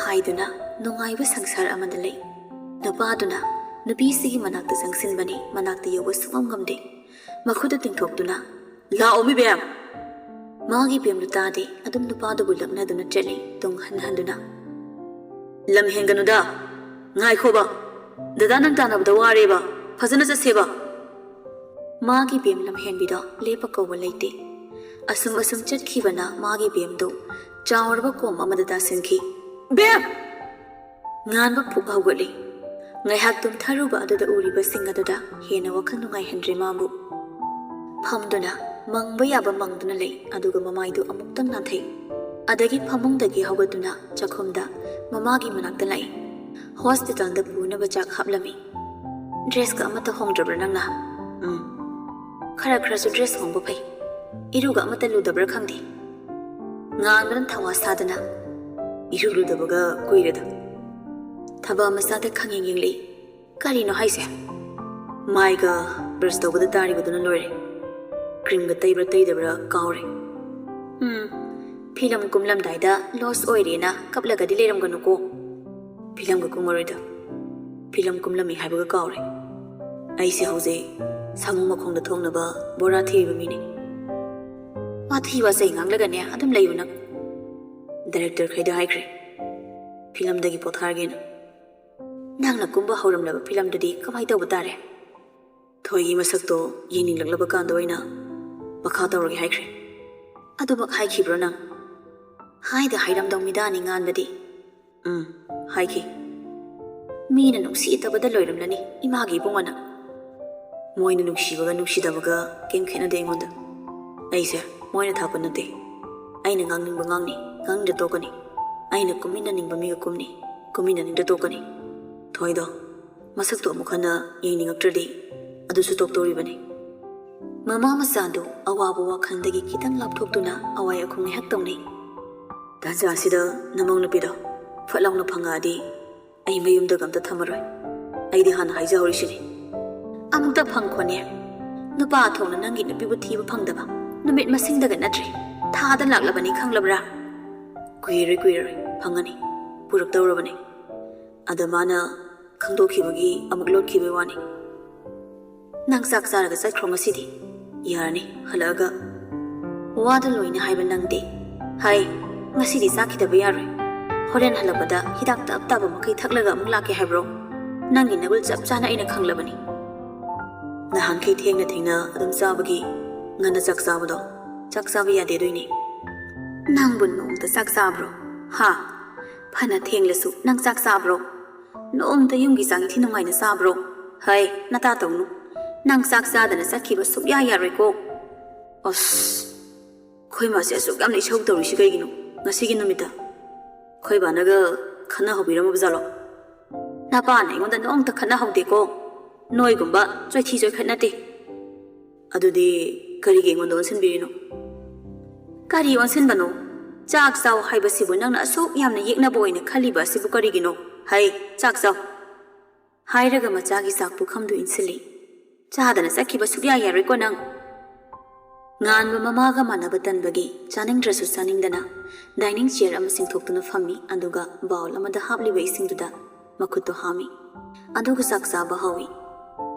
ꯍꯥꯏꯗꯨꯅ ꯅꯨꯡꯉꯥꯏꯕ ꯁꯪꯁꯥꯔ ꯑꯃꯗ ꯂꯩ꯫ ꯅꯨꯄꯥꯗꯨꯅ ꯅꯨꯄꯤꯁꯤꯒꯤ ꯃꯅꯥꯛꯇ ꯆꯪꯁꯤꯟꯕꯅꯤ, ꯃꯅꯥꯛꯇ ꯌꯧꯕ ꯁꯨꯡꯉꯝ ꯉꯝꯗꯦ꯫ ꯃꯈꯨꯠꯇꯨ ꯇꯤꯡꯊꯣꯛꯇꯨꯅ, "ꯂꯥꯛꯑꯣ ꯃꯤ ꯕꯦꯝ!" ꯃꯥꯒꯤ ꯕꯦꯝꯗꯨ ꯇꯥꯗꯦ, ꯑꯗꯨꯝ ꯅꯨꯄꯥꯗꯨꯕꯨ ꯂꯛꯅꯗꯨꯅ ꯆꯠꯂꯤ, ꯇꯨꯡ ꯍꯟ ꯍꯟꯗꯨꯅ꯫ "ꯂꯝ ꯍꯦꯟꯒꯅꯨꯗ, ꯉꯥꯏꯈꯣꯕ, ꯗꯗꯥ ꯅꯪ ꯇꯥꯟꯅꯕꯗ ꯋꯥꯔꯦꯕ, ꯐꯖꯅ ꯆꯠꯁꯦꯕ"꯫ ꯃꯥꯒꯤ ꯕꯦꯝ ꯂꯝꯍꯦꯟꯕꯤꯗꯣ ꯂꯦꯞꯄ ꯀꯧꯕ ꯂꯩꯇꯦ꯫ ꯑꯁꯨꯝ ꯑꯁꯨꯝ ꯆꯠꯈꯤꯕꯅ ꯃꯥꯒꯤ ꯕꯦꯝꯗꯨ ꯆꯥꯎꯔꯕ ꯀꯣꯝ ꯑꯃꯗ ꯇꯥꯁꯤꯟꯈꯤ꯫ "ꯕꯦꯝ!" ꯉꯥꯟꯕ ꯐꯨꯛ ꯍꯧꯒꯠꯂꯤ꯫ ꯉꯥꯏꯍꯥꯛ ꯇꯨꯝꯊꯔꯨꯕ ꯑꯗꯨꯗ ꯎꯔꯤꯕꯁꯤꯡ ꯑꯗꯨꯗ ꯍꯦꯟꯅ ꯋꯥꯈꯜ ꯅꯨꯡꯉꯥꯏꯍꯟꯗ꯭ꯔꯦ ꯃꯥꯕꯨ꯫ ꯐꯝꯗꯨꯅ ꯃꯪꯕ ꯌꯥꯕ ꯃꯪꯗꯨꯅ ꯂꯩ, ꯑꯗꯨꯒ ꯃꯃꯥꯏꯗꯨ ꯑꯃꯨꯛꯇꯪ ꯅꯥꯟꯊꯩ꯫ ꯑꯗꯒꯤ ꯐꯃꯨꯡꯗꯒꯤ ꯍꯧꯒꯠꯇꯨꯅ ꯆꯥꯛꯈꯨꯝꯗ ꯃꯃꯥꯒꯤ ꯃꯅꯥꯛꯇ ꯂꯥꯛꯏ꯫ ꯍꯣꯁꯄꯤꯇꯥꯜꯗ ꯄꯨꯅꯕ ꯆꯥꯛ ꯍꯥꯞꯂꯝꯃꯤ꯫ "ꯗ꯭ꯔꯦꯁꯀ ꯑꯃꯠꯇ ꯍꯣꯡꯗ꯭ꯔꯕ꯭ꯔꯥ ꯅꯪꯅ?" "ꯎꯝ, ꯈꯔ ꯈꯔꯁꯨ ꯗ꯭ꯔꯦꯁ ꯍꯣꯡꯕ ꯐꯩ꯫ ꯏꯔꯨꯒ ꯑꯃꯠꯇ ꯂꯨꯗꯕ꯭ꯔꯥ ꯈꯪꯗꯦ"꯫ ꯉꯥꯟꯕꯅ ꯊꯋꯥ ꯁꯥꯗꯅ, "ꯏꯔꯨ ꯂꯨꯗꯕꯒ ꯀꯨꯏꯔꯦꯗ"꯫ ꯊꯕꯥ ꯃꯆꯥꯗ ꯈꯪꯌꯦꯡ ꯌꯦꯡꯂꯤ꯫ "ꯀꯔꯤꯅꯣ ꯍꯥꯏꯁꯦ?" "ꯃꯥꯏꯒ ꯕ꯭ꯔꯁ ꯇꯧꯕꯗ ꯇꯥꯔꯤꯕꯗꯨꯅ ꯂꯣꯏꯔꯦ꯫ ꯀ꯭ꯔꯤꯝꯒ ꯇꯩꯕ꯭ꯔꯥ ꯇꯩꯗꯕ꯭ꯔꯥ ꯀꯥꯎꯔꯦ"꯫ "ꯎꯝ, ꯐꯤꯂꯝ ꯀꯨꯝꯂꯝꯗꯥꯏꯗ ꯂꯣꯁ ꯑꯣꯏꯔꯦꯅ ꯀꯞꯂꯒꯗꯤ ꯂꯩꯔꯝꯒꯅꯨꯀꯣ"꯫ "ꯐꯤꯂꯝꯒ ꯀꯨꯝꯃꯔꯣꯏꯗ, ꯐꯤꯂꯝ ꯀꯨꯝꯂꯝꯃꯤ ꯍꯥꯏꯕꯒ ꯀꯥꯎꯔꯦ꯫ ꯑꯩꯁꯦ ꯍꯧꯖꯤꯛ ꯁꯥꯃꯨ ꯃꯈꯣꯡꯗ ꯊꯣꯡꯅꯕ ꯕꯣꯔꯥ ꯊꯤꯔꯤꯕ ꯃꯤꯅꯤ"꯫ ꯋꯥꯊꯤ ꯋꯥꯆꯩ ꯉꯥꯡꯂꯒꯅꯦ ꯑꯗꯨꯝ ꯂꯩꯌꯨ ꯅꯪ꯫ ꯗꯥꯏꯔꯦꯛꯇꯔ ꯈꯩꯗ ꯍꯥꯏꯈ꯭ꯔꯦ ꯐꯤꯂꯝꯗꯒꯤ ꯄꯣꯊꯥꯔꯒꯦꯅ꯫ ꯅꯪꯅ ꯀꯨꯝꯕ ꯍꯧꯔꯝꯂꯕ ꯐꯤꯂꯝꯗꯨꯗꯤ ꯀꯃꯥꯏ ꯇꯧꯕ ꯇꯥꯔꯦ? ꯊꯣꯏꯒꯤ ꯃꯁꯛꯇꯣ ꯌꯦꯡꯅꯤꯡꯂꯛꯂꯕ ꯀꯥꯟꯗ ꯑꯣꯏꯅ ꯃꯈꯥ ꯇꯧꯔꯒꯦ ꯍꯥꯏꯈ꯭ꯔꯦ꯫ ꯑꯗꯨꯃꯛ ꯍꯥꯏꯈꯤꯕ꯭ꯔꯣ ꯅꯪ? ꯍꯥꯏꯗ ꯍꯥꯏꯔꯝꯗꯧ ꯃꯤꯗꯥꯅꯤ ꯉꯥꯟꯕꯗꯤ꯫ "ꯎꯝ, ꯍꯥꯏꯈꯤ"꯫ ꯃꯤꯅ ꯅꯨꯡꯁꯤꯗꯕꯗ ꯂꯣꯏꯔꯝꯂꯅꯤ ꯏꯃꯥꯒꯤ ꯏꯕꯨꯡꯉꯣꯅ꯫ "ꯃꯣꯏꯅ ꯅꯨꯡꯁꯤꯕꯒ ꯅꯨꯡꯁꯤꯗꯕꯒ ꯀꯩꯝ ꯈꯦꯠꯅꯗꯦ ꯑꯩꯉꯣꯟꯗ꯫ ꯑꯩꯁꯦ ꯃꯣꯏꯅ ꯊꯥꯛꯄ ꯅꯠꯇꯦ꯫ ꯑꯩꯅ ꯉꯥꯡꯅꯤꯡꯕ ꯉꯥꯡꯅꯤ, ꯉꯥꯡꯅꯤꯡꯗ ꯇꯣꯛꯀꯅꯤ꯫ ꯑꯩꯅ ꯀꯨꯝꯃꯤꯟꯅꯅꯤꯡꯕ ꯃꯤꯒ ꯀꯨꯝꯅꯤ, ꯀꯨꯝꯃꯤꯟꯅꯅꯤꯡꯗ ꯇꯣꯛꯀꯅꯤ꯫ ꯊꯣꯏꯗꯣ ꯃꯁꯛꯇꯣ ꯑꯃꯨꯛ ꯍꯟꯅ ꯌꯦꯡꯅꯤꯡꯉꯛꯇ꯭ꯔꯗꯤ ꯑꯗꯨꯁꯨ ꯇꯣꯛꯇꯧꯔꯤꯕꯅꯤ"꯫ ꯃꯃꯥ ꯃꯆꯥꯗꯨ ꯑꯋꯥꯕ ꯋꯥꯈꯜꯗꯒꯤ ꯈꯤꯇꯪ ꯂꯥꯞꯊꯣꯛꯇꯨꯅ ꯑꯋꯥꯏ ꯑꯈꯨꯝ ꯉꯥꯏꯍꯥꯛ ꯇꯧꯅꯩ꯫ "ꯇꯥꯟꯖꯥ ꯑꯁꯤꯗ ꯅꯃꯧ ꯅꯨꯄꯤꯗꯣ ꯐꯠ ꯂꯥꯎꯅ ꯐꯪꯉꯛꯑꯗꯤ ꯑꯩ ꯃꯌꯨꯝꯗꯒ ꯑꯝꯇ ꯊꯝꯃꯔꯣꯏ꯫ ꯑꯩꯗꯤ ꯍꯥꯟꯅ ꯍꯥꯏꯖꯍꯧꯔꯤꯁꯤꯅꯤ꯫ ꯑꯃꯨꯛꯇ ꯐꯪꯈꯣꯅꯦ꯫ ꯅꯨꯄꯥ ꯊꯣꯛꯅ ꯅꯪꯒꯤ ꯅꯨꯄꯤꯕꯨ ꯊꯤꯕ ꯐꯪꯗꯕ ꯅꯨꯃꯤꯠ ꯃꯁꯤꯡꯗꯒ ꯅꯠꯇ꯭ꯔꯦ, ꯊꯥꯗ ꯂꯥꯛꯂꯕꯅꯤ, ꯈꯪꯂꯕ꯭ꯔꯥ? ꯀꯨꯏꯔꯣꯏ ꯀꯨꯏꯔꯔꯣꯏ, ꯐꯪꯉꯅꯤ, ꯄꯨꯔꯛꯇꯧꯔꯕꯅꯤ꯫ ꯑꯗ ꯃꯥꯅ ꯈꯪꯗꯣꯛꯈꯤꯕꯒꯤ ꯑꯃꯨꯛ ꯂꯣꯠꯈꯤꯕꯒꯤ ꯋꯥꯅꯤ꯫ ꯅꯪ ꯆꯥꯛ ꯆꯥꯔꯒ ꯆꯠꯈ꯭ꯔꯣ ꯉꯁꯤꯗꯤ꯫ ꯌꯥꯔꯅꯤ, ꯍꯜꯂꯛꯑꯒ꯫ ꯋꯥꯗꯣ ꯂꯣꯏꯅ ꯍꯥꯏꯕ ꯅꯪꯗꯦ꯫ ꯍꯥꯏ, ꯉꯁꯤꯗꯤ ꯆꯥꯈꯤꯗꯕ ꯌꯥꯔꯣꯏ꯫ ꯍꯣꯔꯦꯟ ꯍꯜꯂꯛꯄꯗ ꯍꯤꯗꯥꯛ ꯇꯞ ꯇꯥꯕ ꯃꯈꯩ ꯊꯛꯂꯒ ꯑꯃꯨꯛ ꯂꯥꯛꯀꯦ ꯍꯥꯏꯕ꯭ꯔꯣ? ꯅꯪꯒꯤ ꯅꯒꯨꯜ ꯆꯞ ꯆꯥꯅ ꯑꯩꯅ ꯈꯪꯂꯕꯅꯤ꯫ ꯅꯍꯥꯟꯈꯩ ꯊꯦꯡꯅ ꯊꯦꯡꯅ ꯑꯗꯨꯝ ꯆꯥꯕꯒꯤ ꯉꯟꯅ ꯆꯥꯛ ꯆꯥꯕꯗꯣ ꯆꯥꯛ ꯆꯥꯕ ꯌꯥꯗꯦ ꯑꯗꯨꯏꯅꯦ꯫ ꯅꯪꯕꯨ ꯅꯣꯡꯃꯇ ꯆꯥꯛ ꯆꯥꯕ꯭ꯔꯣ? ꯍꯥ? ꯐꯅ ꯊꯦꯡꯂꯁꯨ ꯅꯪ ꯆꯥꯛ ꯆꯥꯕ꯭ꯔꯣ? ꯅꯣꯡꯃꯇ ꯌꯨꯝꯒꯤ ꯆꯥꯛ ꯏꯟꯊꯤ ꯅꯨꯡꯉꯥꯏꯅ ꯆꯥꯕ꯭ꯔꯣ? ꯍꯩ, ꯅꯇꯥ ꯇꯧꯅꯨ꯫ ꯅꯪ ꯆꯥꯛ ꯆꯥꯗꯅ ꯆꯠꯈꯤꯕ ꯁꯨꯛꯌꯥ ꯌꯥꯔꯣꯏꯀꯣ꯫ ꯑꯁ, ꯑꯩꯈꯣꯏ ꯃꯥꯁꯦ ꯑꯁꯨꯛ ꯌꯥꯝꯅ ꯏꯁꯧ ꯇꯧꯔꯤꯁꯤ ꯀꯩꯒꯤꯅꯣ ꯉꯁꯤꯒꯤ ꯅꯨꯃꯤꯠꯇ? ꯑꯩꯈꯣꯏ ꯕꯥꯅꯒ ꯈꯟꯅ ꯍꯧꯕꯤꯔꯝꯃꯕ ꯖꯥꯠꯂꯣ? ꯅꯄꯥꯅ ꯑꯩꯉꯣꯟꯗ ꯅꯣꯡꯃꯇ ꯈꯠꯅꯍꯧꯗꯦꯀꯣ꯫ ꯅꯣꯏꯒꯨꯝꯕ ꯆꯣꯏꯊꯤ ꯆꯣꯏꯈꯠ ꯅꯠꯇꯦ꯫ ꯑꯗꯨꯗꯤ ꯀꯔꯤꯒꯤ ꯑꯩꯉꯣꯟꯗ ꯑꯣꯟꯁꯤꯟꯕꯤꯔꯤꯅꯣ? ꯀꯔꯤ ꯑꯣꯟꯁꯤꯟꯕꯅꯣ? ꯆꯥꯛ ꯆꯥꯎ ꯍꯥꯏꯕꯁꯤꯕꯨ ꯅꯪꯅ ꯑꯁꯨꯛ ꯌꯥꯝꯅ ꯌꯦꯛꯅꯕ ꯑꯣꯏꯅ ꯈꯜꯂꯤꯕ ꯑꯁꯤꯕꯨ ꯀꯔꯤꯒꯤꯅꯣ? ꯍꯩ, ꯆꯥꯛ ꯆꯥꯎ꯫ ꯍꯥꯏꯔꯒ ꯃꯆꯥꯒꯤ ꯆꯥꯛ ꯄꯨꯈꯝꯗꯨ ꯏꯟꯁꯤꯜꯂꯤ꯫ ꯆꯥꯗꯅ ꯆꯠꯈꯤꯕ ꯁꯨꯛꯌꯥ ꯌꯥꯔꯣꯏꯀꯣ ꯅꯪ꯫ ꯉꯥꯟꯕ ꯃꯃꯥꯒ ꯃꯥꯟꯅꯕ ꯇꯟꯕꯒꯤ ꯆꯥꯅꯤꯡꯗ꯭ꯔꯁꯨ ꯆꯥꯅꯤꯡꯗꯅ dining chair ꯑꯃ ꯆꯤꯡꯊꯣꯛꯇꯨꯅ ꯐꯝꯃꯤ, ꯑꯗꯨꯒ bowl ꯑꯃꯗ ꯍꯥꯞꯂꯤꯕ ꯏꯁꯤꯡꯗꯨꯗ ꯃꯈꯨꯠꯇꯣ ꯍꯥꯝꯃꯤ꯫ ꯑꯗꯨꯒ ꯆꯥꯛ ꯆꯥꯕ ꯍꯧꯏ꯫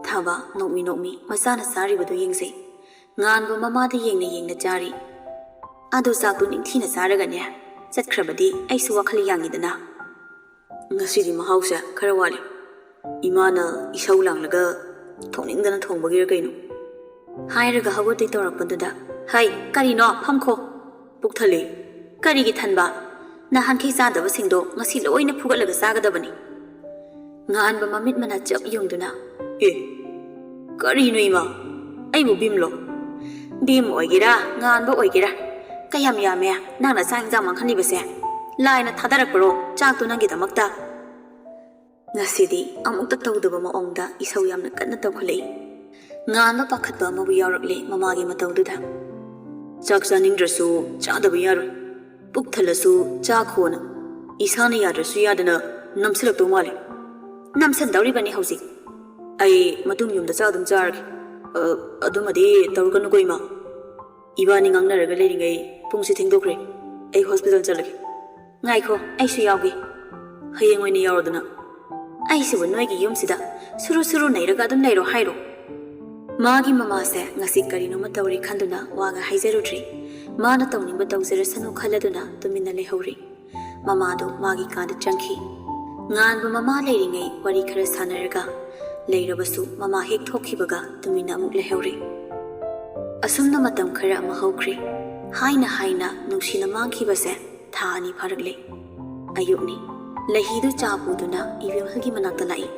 ꯊꯥꯕ ꯅꯣꯛꯃꯤ ꯅꯣꯛꯃꯤ ꯃꯆꯥꯅ ꯆꯥꯔꯤꯕꯗꯨ ꯌꯦꯡꯖꯩ꯫ ꯉꯥꯟꯕ ꯃꯃꯥꯗ ꯌꯦꯡꯅ ꯌꯦꯡꯅ ꯆꯥꯔꯤ꯫ ꯑꯗꯨ ꯆꯥꯛꯇꯨ ꯅꯤꯡꯊꯤꯅ ꯆꯥꯔꯒꯅꯦ ꯆꯠꯈ꯭ꯔꯕꯗꯤ ꯑꯩꯁꯨ ꯋꯥꯈꯜ ꯌꯥꯡꯉꯤꯗꯅ꯫ ꯉꯁꯤꯗꯤ ꯃꯍꯥꯎꯁꯦ ꯈꯔ ꯋꯥꯠꯂꯤ꯫ ꯏꯃꯥꯅ ꯏꯁꯧ ꯂꯥꯡꯂꯒ ꯊꯣꯡꯅꯤꯡꯗꯅ ꯊꯣꯡꯕꯒꯤꯔ ꯀꯩꯅꯣ? ꯍꯥꯏꯔꯒ ꯍꯧꯒꯠꯇꯣꯏ ꯇꯧꯔꯛꯄꯗꯨꯗ, "ꯍꯩ, ꯀꯔꯤꯅꯣ? ꯐꯝꯈꯣ꯫ ꯄꯨꯛ ꯊꯜꯂꯤ꯫ ꯀꯔꯤꯒꯤ ꯊꯟꯕ? ꯅꯍꯥꯟꯈꯩ ꯆꯥꯗꯕꯁꯤꯡꯗꯣ ꯉꯁꯤ ꯂꯣꯏꯅ ꯐꯨꯒꯠꯂꯒ ꯆꯥꯒꯗꯕꯅꯤ꯫" ꯉꯥꯟꯕ ꯃꯃꯤꯠ ꯃꯅꯥ ꯆꯞ ꯌꯨꯡꯗꯨꯅ, "ꯑꯦ, ꯀꯔꯤꯅꯣ ꯏꯃꯥ? ꯑꯩꯕꯨ ꯚꯤꯝꯂꯣ?" "ꯚꯤꯝ ꯑꯣꯏꯒꯦꯔꯥ, ꯉꯥꯟꯕ ꯑꯣꯏꯒꯦꯔꯥ, ꯀꯌꯥꯝ ꯌꯥꯝꯃꯦ ꯅꯪꯅ ꯆꯥꯛ ꯏꯟꯖꯥꯡ ꯃꯥꯡꯍꯜꯂꯤꯕꯁꯦ? ꯂꯥꯏꯅ ꯊꯥꯗꯔꯛꯄ꯭ꯔꯣ ꯆꯥꯛꯇꯨ ꯅꯪꯒꯤꯗꯃꯛꯇ?" ꯉꯁꯤꯗꯤ ꯑꯃꯨꯛꯇ ꯇꯧꯗꯕ ꯃꯑꯣꯡꯗ ꯏꯁꯧ ꯌꯥꯝꯅ ꯀꯟꯅ ꯇꯧꯈꯠꯂꯛꯏ꯫ ꯉꯥꯟꯕ ꯄꯥꯈꯠꯄ ꯑꯃꯕꯨ ꯌꯥꯎꯔꯛꯂꯦ ꯃꯃꯥꯒꯤ ꯃꯇꯧꯗꯨꯗ꯫ "ꯆꯥꯛ ꯆꯥꯅꯤꯡꯗ꯭ꯔꯁꯨ ꯆꯥꯗꯕ ꯌꯥꯔꯣꯏ꯫ ꯄꯨꯛ ꯊꯜꯂꯁꯨ ꯆꯥꯈꯣꯅ ꯏꯁꯥꯅ ꯌꯥꯗ꯭ꯔꯁꯨ ꯌꯥꯗꯅ ꯅꯝꯁꯤꯜꯂꯛꯇꯧ ꯃꯥꯜꯂꯦ꯫ ꯅꯝꯁꯟꯗꯧꯔꯤꯕꯅꯤ ꯍꯧꯖꯤꯛ꯫ ꯑꯩ ꯃꯇꯨꯡ ꯌꯨꯝꯗ ꯆꯥꯛ ꯑꯗꯨꯝ ꯆꯥꯔꯒꯦ꯫ ꯑ, ꯑꯗꯨꯃꯗꯤ ꯇꯧꯔꯨꯒꯅꯨꯀꯣ, ꯏꯃꯥ꯫ ꯏꯕꯥꯅꯤ ꯉꯥꯡꯅꯔꯒ ꯂꯩꯔꯤꯉꯩ ꯄꯨꯡꯁꯨ ꯊꯦꯡꯗꯣꯛꯈ꯭ꯔꯦ꯫ ꯑꯩ ꯍꯣꯁꯄꯤꯇꯥꯜ ꯆꯠꯂꯒꯦ꯫ ꯉꯥꯏꯈꯣ, ꯑꯩꯁꯨ ꯌꯥꯎꯒꯦ꯫ ꯍꯌꯦꯡ ꯑꯣꯏꯅ ꯌꯥꯎꯔꯣꯗꯅ꯫ ꯑꯩꯁꯤꯕꯨ ꯅꯣꯏꯒꯤ ꯌꯨꯝꯁꯤꯗ ꯁꯨꯔꯨ ꯁꯨꯔꯨ ꯅꯩꯔꯒ ꯑꯗꯨꯝ ꯂꯩꯔꯣ ꯍꯥꯏꯔꯣ? ꯃꯥꯒꯤ ꯃꯃꯥꯁꯦ ꯉꯁꯤ ꯀꯔꯤꯅꯣꯃ ꯇꯧꯔꯦ ꯈꯟꯗꯨꯅ ꯋꯥꯒ ꯍꯥꯏꯖꯔꯨꯗ꯭ꯔꯦ꯫ ꯃꯥꯅ ꯇꯧꯅꯤꯡꯕ ꯇꯧꯖꯔꯁꯅꯨ ꯈꯜꯂꯗꯨꯅ ꯇꯨꯃꯤꯟꯅ ꯂꯩꯍꯧꯔꯦ꯫ ꯃꯃꯥꯗꯣ ꯃꯥꯒꯤ ꯀꯥꯗ ꯆꯪꯈꯤ꯫ ꯉꯥꯟꯕ ꯃꯃꯥ ꯂꯩꯔꯤꯉꯩ ꯋꯥꯔꯤ ꯈꯔ ꯁꯥꯟꯅꯔꯒ ꯂꯩꯔꯕꯁꯨ, ꯃꯃꯥ ꯍꯦꯛ ꯊꯣꯛꯈꯤꯕꯒ ꯇꯨꯃꯤꯟꯅ ꯑꯃꯨꯛ ꯂꯩꯍꯧꯔꯦ꯫ ꯑꯁꯨꯝꯅ ꯃꯇꯝ ꯈꯔ ꯑꯃ ꯍꯧꯈ꯭ꯔꯦ꯫ ꯍꯥꯏꯅ ꯍꯥꯏꯅ ꯅꯨꯡꯁꯤꯅ ꯃꯥꯡꯈꯤꯕꯁꯦ ꯊꯥ ꯑꯅꯤ ꯐꯥꯔꯛꯂꯦ꯫ ꯑꯌꯨꯛꯅꯤ꯫ ꯂꯩꯍꯤꯗꯨ ꯆꯥ ꯄꯨꯗꯨꯅ ꯏꯕꯦꯝꯍꯜꯒꯤ ꯃꯅꯥꯛꯇ ꯂꯥꯛꯏ꯫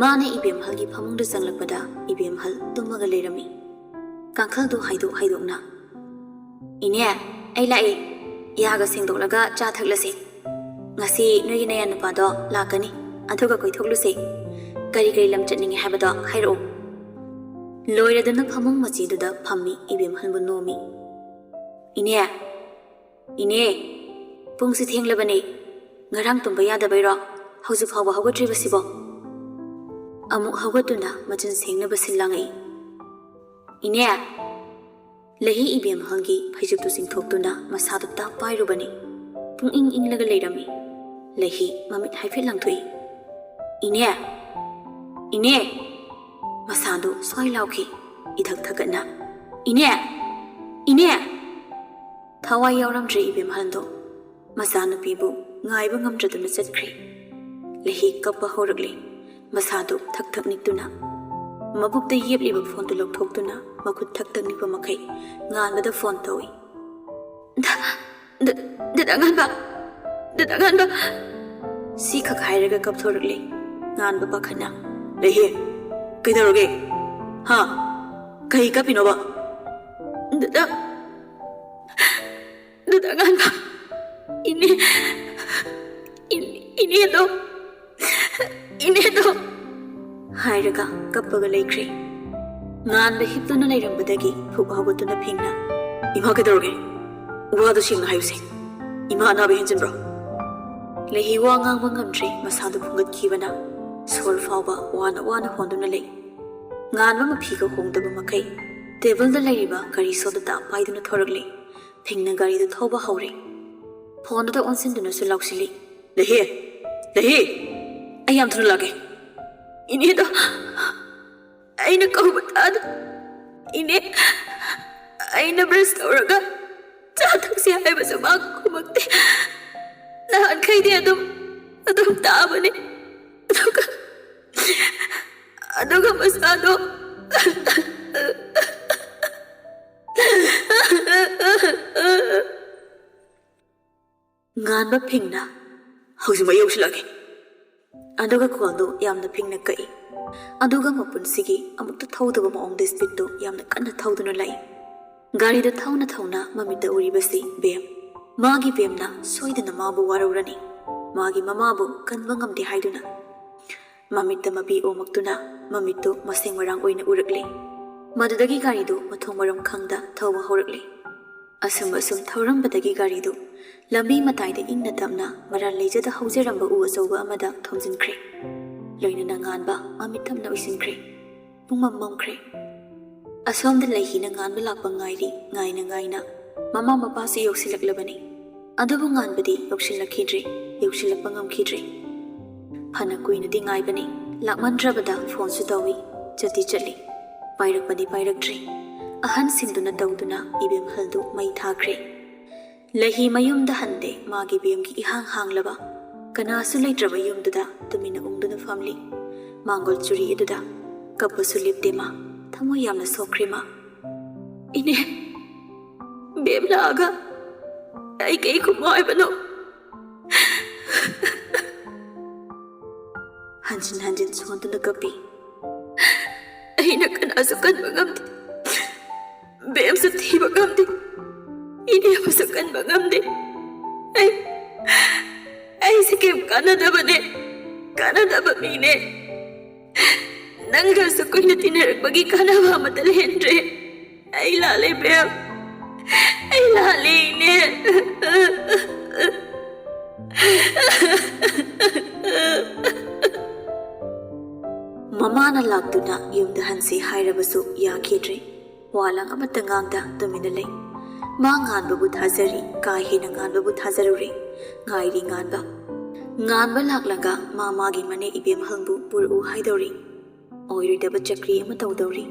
ꯃꯥꯅ ꯏꯕꯦꯝꯍꯜꯒꯤ ꯐꯃꯨꯡꯗ ꯆꯪꯂꯛꯄꯗ ꯏꯕꯦꯝꯍꯜ ꯇꯨꯝꯃꯒ ꯂꯩꯔꯝꯃꯤ꯫ ꯀꯥꯡꯈꯜꯗꯨ ꯍꯥꯏꯗꯣꯛ ꯍꯥꯏꯗꯣꯛꯅ, "ꯏꯅꯦ, ꯑꯩ ꯂꯥꯛꯏ꯫ ꯌꯥꯒ ꯁꯦꯡꯗꯣꯛꯂꯒ ꯆꯥ ꯊꯛꯂꯁꯤ꯫ ꯉꯁꯤ ꯅꯣꯏꯒꯤ ꯅꯌꯥ ꯅꯨꯄꯥꯗꯣ ꯂꯥꯛꯀꯅꯤ, ꯑꯗꯨꯒ ꯀꯣꯏꯊꯣꯛꯂꯨꯁꯤ꯫ ꯀꯔꯤ ꯀꯔꯤ ꯂꯝ ꯆꯠꯅꯤꯡꯉꯦ ꯍꯥꯏꯕꯗꯣ ꯍꯥꯏꯔꯛꯎ꯫" ꯂꯣꯏꯔꯗꯨꯅ ꯐꯃꯨꯡ ꯃꯆꯤꯗꯨꯗ ꯐꯝꯃꯤ ꯏꯕꯦꯝꯍꯜꯕꯨ ꯅꯣꯝꯃꯤ꯫ "ꯏꯅꯦ, ꯏꯅꯦ, ꯄꯨꯡꯁꯤ ꯊꯦꯡꯂꯕꯅꯦ꯫ ꯉꯔꯥꯡ ꯇꯨꯝꯕ ꯌꯥꯗꯕꯩꯔꯣ ꯍꯧꯖꯤꯛ ꯐꯥꯎꯕ ꯍꯧꯒꯠꯇ꯭ꯔꯤꯕꯁꯤꯕꯣ?" ꯑꯃꯨꯛ ꯍꯧꯒꯠꯇꯨꯅ ꯃꯆꯤꯟ ꯁꯦꯡꯅꯕ ꯁꯤꯜ ꯂꯥꯡꯉꯛꯏ꯫ "ꯏꯅꯦ!" ꯂꯩꯍꯤ ꯏꯕꯦꯝꯍꯜꯒꯤ ꯐꯩꯖꯨꯞꯇꯨ ꯆꯤꯡꯊꯣꯛꯇꯨꯅ ꯃꯁꯥꯗꯨ ꯇꯞ ꯄꯥꯏꯔꯨꯕꯅꯤ꯫ ꯄꯨꯡ ꯏꯪ ꯏꯪꯂꯒ ꯂꯩꯔꯝꯃꯤ꯫ ꯂꯩꯍꯤ ꯃꯃꯤꯠ ꯍꯥꯏꯐꯦꯠ ꯂꯥꯡꯊꯣꯛꯏ꯫ "ꯏꯅꯦ! ꯏꯅꯦ!" ꯃꯁꯥꯗꯨ ꯁ꯭ꯋꯥꯏ ꯂꯥꯎꯈꯤ, ꯏꯊꯛ ꯊꯛꯀꯠꯅ꯫ "ꯏꯅꯦ! ꯏꯅꯦ!" ꯊꯋꯥꯏ ꯌꯥꯎꯔꯝꯗ꯭ꯔꯦ ꯏꯕꯦꯝꯍꯜꯗꯣ꯫ ꯃꯆꯥꯅꯨꯄꯤꯕꯨ ꯉꯥꯏꯕ ꯉꯝꯗ꯭ꯔꯗꯨꯅ ꯆꯠꯈ꯭ꯔꯦ꯫ ꯂꯩꯍꯤ ꯀꯞꯄ ꯍꯧꯔꯛꯂꯦ꯫ ꯃꯁꯥꯗꯨ ꯊꯛ ꯊꯛ ꯅꯤꯛꯇꯨꯅ, ꯃꯕꯨꯛꯇ ꯌꯦꯞꯂꯤꯕ ꯐꯣꯟꯗꯨ ꯂꯧꯊꯣꯛꯇꯨꯅ ꯃꯈꯨꯠ ꯊꯛ ꯊꯛ ꯅꯤꯛꯄ ꯃꯈꯩ ꯉꯥꯟꯕꯗ ꯐꯣꯟ ꯇꯧꯏ꯫ "ꯗ-, ꯗ-, ꯗꯗꯥ ꯉꯥꯟꯕ! ꯗꯗꯥ ꯉꯥꯟꯕ!" ꯁꯤꯈꯛ ꯍꯥꯏꯔꯒ ꯀꯞꯊꯣꯔꯛꯂꯦ꯫ ꯉꯥꯟꯕ ꯄꯥꯈꯠꯅ, "ꯂꯩꯍꯤ, ꯀꯩꯗꯧꯔꯒꯦ? ꯍꯥ? ꯀꯩ ꯀꯞꯄꯤꯅꯣꯕ?" "ꯗꯗꯥ, ꯗꯗꯥ ꯉꯥꯟꯕ, ꯏꯅꯦ, ꯏꯅꯦ, ꯏꯅꯦꯗꯣ, ꯏꯅꯦꯗꯣ!" ꯍꯥꯏꯔꯒ ꯀꯞꯄꯒ ꯂꯩꯈ꯭ꯔꯦ꯫ ꯉꯥꯟꯕ ꯍꯤꯞꯇꯨꯅ ꯂꯩꯔꯝꯕꯗꯒꯤ ꯐꯨꯛ ꯍꯧꯒꯠꯇꯨꯅ ꯐꯦꯡꯅ, "ꯏꯃꯥ, ꯀꯩꯗꯧꯔꯒꯦ? ꯋꯥꯗꯣ ꯁꯦꯡꯅ ꯍꯥꯏꯌꯨꯁꯦ꯫ ꯏꯃꯥ ꯑꯅꯥꯕ ꯍꯦꯟꯖꯤꯟꯕ꯭ꯔꯣ?" ꯂꯩꯍꯤ ꯋꯥ ꯉꯥꯡꯕ ꯉꯝꯗ꯭ꯔꯦ, ꯃꯁꯥꯗꯨ ꯐꯨꯡꯒꯠꯈꯤꯕꯅ꯫ ꯁꯣꯔ ꯐꯥꯎꯕ ꯋꯥꯅ ꯋꯥꯅ ꯍꯣꯟꯗꯨꯅ ꯂꯩ꯫ ꯉꯥꯟꯕ ꯃꯐꯤꯒ ꯍꯣꯡꯗꯕ ꯃꯈꯩ ꯇꯦꯕꯜꯗ ꯂꯩꯔꯤꯕ ꯒꯥꯔꯤ ꯁꯣꯗ ꯇꯥ ꯄꯥꯏꯗꯨꯅ ꯊꯣꯔꯛꯂꯤ꯫ ꯐꯤꯡꯅ ꯒꯥꯔꯤꯗꯨ ꯊꯧꯕ ꯍꯧꯔꯦ꯫ ꯐꯣꯟꯗꯨꯗ ꯑꯣꯟꯁꯤꯟꯗꯨꯅꯁꯨ ꯂꯥꯎꯁꯤꯜꯂꯤ, "ꯂꯩꯍꯦ, ꯂꯩꯍꯦ, ꯑꯩ ꯌꯥꯝ ꯊꯨꯅ ꯂꯥꯛꯀꯦ꯫ ꯏꯅꯦꯗꯣ ꯑꯩꯅ ꯀꯧꯕ ꯇꯥꯗ, ꯏꯅꯦ, ꯑꯩꯅ ꯕ꯭ꯔꯁ ꯇꯧꯔꯒ ꯆꯥ ꯊꯛꯁꯤ ꯍꯥꯏꯕꯁꯨ ꯃꯥ ꯈꯨꯝꯃꯛꯇꯦ꯫ ꯅꯍꯥꯟꯈꯩꯗꯤ ꯑꯗꯨꯝ, ꯑꯗꯨꯝ ꯇꯥꯕꯅꯤ꯫ ꯑꯗꯨꯒ, ꯑꯗꯨꯒ ꯃꯁꯥꯗꯣ" ꯉꯥꯟꯕ ꯐꯤꯡꯅ, "ꯍꯧꯖꯤꯛꯃꯛ ꯌꯧꯁꯤꯜꯂꯛꯑꯒꯦ"꯫ ꯑꯗꯨꯒ ꯀꯣꯜꯗꯨ ꯌꯥꯝꯅ ꯐꯤꯡꯅ ꯀꯛꯏ꯫ ꯑꯗꯨꯒ ꯃꯄꯨꯟꯁꯤꯒꯤ ꯑꯃꯨꯛꯇ ꯊꯧꯗꯕ ꯃꯑꯣꯡꯗ ꯁ꯭ꯄꯤꯠꯇꯨ ꯌꯥꯝꯅ ꯀꯟꯅ ꯊꯧꯗꯨꯅ ꯂꯥꯛꯏ꯫ ꯒꯥꯔꯤꯗꯨ ꯊꯧꯅ ꯊꯧꯅ ꯃꯃꯤꯠꯇ ꯎꯔꯤꯕꯁꯤ ꯕꯦꯝ꯫ ꯃꯥꯒꯤ ꯕꯦꯝꯅ ꯁꯣꯏꯗꯅ ꯃꯥꯕꯨ ꯋꯥꯔꯧꯔꯅꯤ꯫ ꯃꯥꯒꯤ ꯃꯃꯥꯕꯨ ꯀꯟꯕ ꯉꯝꯗꯦ ꯍꯥꯏꯗꯨꯅ꯫ ꯃꯃꯤꯠꯇ ꯃꯄꯤ ꯑꯣꯃꯛꯇꯨꯅ ꯃꯃꯤꯠꯇꯨ ꯃꯁꯦꯡ ꯃꯔꯥꯡ ꯑꯣꯏꯅ ꯎꯔꯛꯂꯦ꯫ ꯃꯗꯨꯗꯒꯤ ꯒꯥꯔꯤꯗꯨ ꯃꯊꯣꯡ ꯃꯔꯝ ꯈꯪꯗ ꯊꯧꯕ ꯍꯧꯔꯛꯂꯦ꯫ ꯑꯁꯨꯝ ꯑꯁꯨꯝ ꯊꯧꯔꯝꯕꯗꯒꯤ ꯒꯥꯔꯤꯗꯨ ꯂꯝꯕꯤ ꯃꯇꯥꯏꯗ ꯏꯪꯅ ꯇꯞꯅ ꯃꯔꯥꯜ ꯂꯩꯖꯗ ꯍꯧꯖꯔꯝꯕ ꯎ ꯑꯆꯧꯕ ꯑꯃꯗ ꯊꯣꯝꯖꯤꯟꯈ꯭ꯔꯦ꯫ ꯂꯣꯏꯅꯅ ꯉꯥꯟꯕ ꯃꯃꯤꯠ ꯇꯞꯅ ꯎꯏꯁꯤꯟꯈ꯭ꯔꯦ꯫ ꯄꯨꯡꯃꯝ ꯃꯝꯈ꯭ꯔꯦ꯫ ꯑꯁꯣꯝꯗ ꯂꯩꯍꯤꯅ ꯉꯥꯟꯕ ꯂꯥꯛꯄ ꯉꯥꯏꯔꯤ, ꯉꯥꯏꯅ ꯉꯥꯏꯅ꯫ ꯃꯃꯥ ꯃꯄꯥꯁꯨ ꯌꯧꯁꯤꯜꯂꯛꯂꯕꯅꯤ꯫ ꯑꯗꯨꯕꯨ ꯉꯥꯟꯕꯗꯤ ꯌꯧꯁꯤꯜꯂꯛꯈꯤꯗ꯭ꯔꯦ, ꯌꯧꯁꯤꯜꯂꯛꯄ ꯉꯝꯈꯤꯗ꯭ꯔꯦ꯫ ꯐꯅ ꯀꯨꯏꯅꯗꯤ ꯉꯥꯏꯕꯅꯤ, ꯂꯥꯛꯃꯟꯗ꯭ꯔꯕꯗ ꯐꯣꯟꯁꯨ ꯇꯧꯏ, ꯆꯠꯇꯤ ꯆꯠꯂꯤ, ꯄꯥꯏꯔꯛꯄꯗꯤ ꯄꯥꯏꯔꯛꯇ꯭ꯔꯦ꯫ ꯑꯍꯟꯁꯤꯡꯗꯨꯅ ꯇꯧꯗꯨꯅ ꯏꯕꯦꯝꯍꯜꯗꯨ ꯃꯩ ꯊꯥꯈ꯭ꯔꯦ꯫ ꯂꯩꯍꯤ ꯃꯌꯨꯝꯗ ꯍꯟꯗꯦ, ꯃꯥꯒꯤ ꯕꯦꯝꯒꯤ ꯏꯍꯥꯡ ꯍꯥꯡꯂꯕ, ꯀꯅꯥꯁꯨ ꯂꯩꯇ꯭ꯔꯕ ꯌꯨꯝꯗꯨꯗ ꯇꯨꯃꯤꯟꯅ ꯎꯪꯗꯨꯅ ꯐꯝꯂꯤ꯫ ꯃꯥꯡꯒꯣꯜ ꯆꯨꯔꯤ ꯑꯗꯨꯗ ꯀꯞꯄꯁꯨ ꯂꯦꯞꯇꯦ ꯃꯥ, ꯊꯃꯣꯏ ꯌꯥꯝꯅ ꯁꯣꯛꯈ꯭ꯔꯦ ꯃꯥ꯫ "ꯏꯅꯦ, ꯕꯦꯝ ꯂꯥꯛꯑꯒ ꯑꯩ ꯀꯩ ꯈꯨꯝꯃꯣ ꯍꯥꯏꯕꯅꯣ?" ꯍꯟꯖꯤꯟ ꯍꯟꯖꯤꯟ ꯁꯣꯟꯗꯨꯅ ꯀꯞꯄꯤ꯫ "ꯑꯩꯅ ꯀꯅꯥꯁꯨ ꯀꯟꯕ ꯉꯝꯗꯦ, ꯕꯦꯝꯁꯨ ꯊꯤꯕ ꯉꯝꯗꯦ, ꯏꯅꯦꯕꯨꯁꯨ ꯀꯟꯕ ꯉꯝꯗꯦ꯫ ꯑꯩ, ꯑꯩꯁꯦ ꯀꯩꯝ ꯀꯥꯟꯅꯗꯕꯅꯦ, ꯀꯥꯟꯅꯗꯕ ꯃꯤꯅꯦ꯫ ꯅꯪꯒꯁꯨ ꯀꯨꯏꯅ ꯇꯤꯟꯅꯔꯛꯄꯒꯤ ꯀꯥꯟꯅꯕ ꯑꯃꯠꯇ ꯂꯩꯍꯟꯗ꯭ꯔꯦ꯫ ꯑꯩ ꯂꯥꯜꯂꯦ ꯕꯦꯝ, ꯑꯩ ꯂꯥꯜꯂꯦ ꯏꯅꯦ꯫" ꯅ ꯌꯨꯝꯗ ꯍꯟꯁꯤ ꯍꯥꯏꯔꯕꯁꯨ ꯌꯥꯈꯤꯗ꯭ꯔꯦ꯫ ꯋꯥ ꯂꯥꯡ ꯑꯃꯠꯇ ꯉꯥꯡꯗ ꯇꯨꯃꯤꯟꯅ ꯂꯩ꯫ ꯃꯥ ꯉꯥꯟꯕꯕꯨ ꯊꯥꯖꯔꯤ, ꯀꯥ ꯍꯦꯟꯅ ꯉꯥꯟꯕꯕꯨ ꯊꯥꯖꯔꯨꯔꯦ꯫ ꯉꯥꯏꯔꯤ ꯉꯥꯟꯕ꯫ ꯉꯥꯟꯕ ꯂꯥꯛꯂꯒ ꯃꯥ ꯃꯥꯒꯤ ꯃꯅꯦ ꯏꯕꯦꯝꯍꯜꯕꯨ ꯄꯨꯔꯛꯎ ꯍꯥꯏꯗꯧꯔꯤ꯫ ꯑꯣꯏꯔꯣꯏꯗꯕ ꯆꯀ꯭ꯔꯤ ꯑꯃ ꯇꯧꯗꯧꯔꯤ꯫